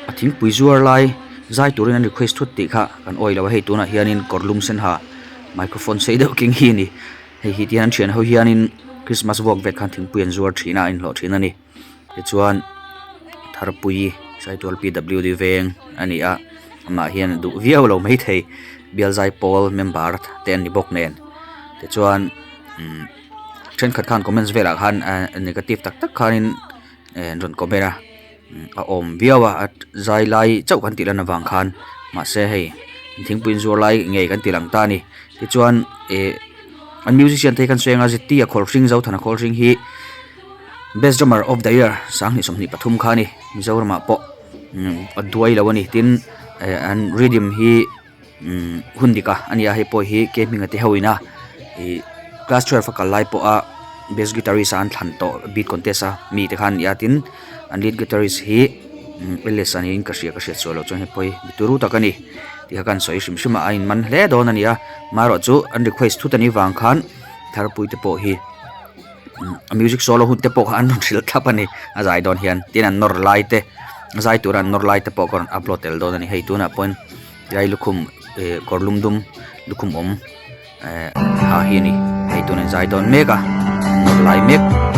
A thingpui zuar lai zai turin an request thut tih kha kan awih lo a hei tunah hianin kawr lum sen ha microphone sei deuh keng hi a ni hei hi tihian an thian ho hianin christmas vuak vel khan thingpui an zuar thin a a inhlawh thin a ni tichuan Tharpui Saitual P W D veng a ni a amah hian a duh viau lo maithei bial zaipawl member te an ni bawk nen tichuan umm thenkhat khan comments velah khan ahh negative tak tak khanin eh an rawn comment a a awm viau a a zai lai chauh kan tih lan avang khan mahse hei thingpui zuar lai ngei kan ti lang ta a ni tichuan eh an musician te hi kan sawi anga z t a khawlhring Zothana khawlhring hi best drummer of the year 2023 kha a ni Mizoramah pawh a duai lo a ni tin eh an rhythm hi umm hun dik a ani a hei pawh hi ke hminga te ho in a ih class twelve a kal lai pawh a bass guitarist a an thlan tawh beat contest a mi te khan a ni a tin an lead guitarist hi umm ls a niin ka hria ka hriat sual loh chuan hei pawh hi mi turu tak a ni tih kha ka han sawi hrim hrim a a inman hle dawn a ni a amaherawh chu an request thut anih vang khan tharpui te pawh hi a music solo hun te pawh kha an rawn hrilh thlap a ni a zai dawn hian tin an nawr lai te a zai tura an nawr lai te pawh ka rawn upload tel dawn a ni hei tunah pawhin tilai lukhum eh kawr lum dum lukhum awm eh ha hi a ni hei tunah an zai dawn mek a an nawr lai mek.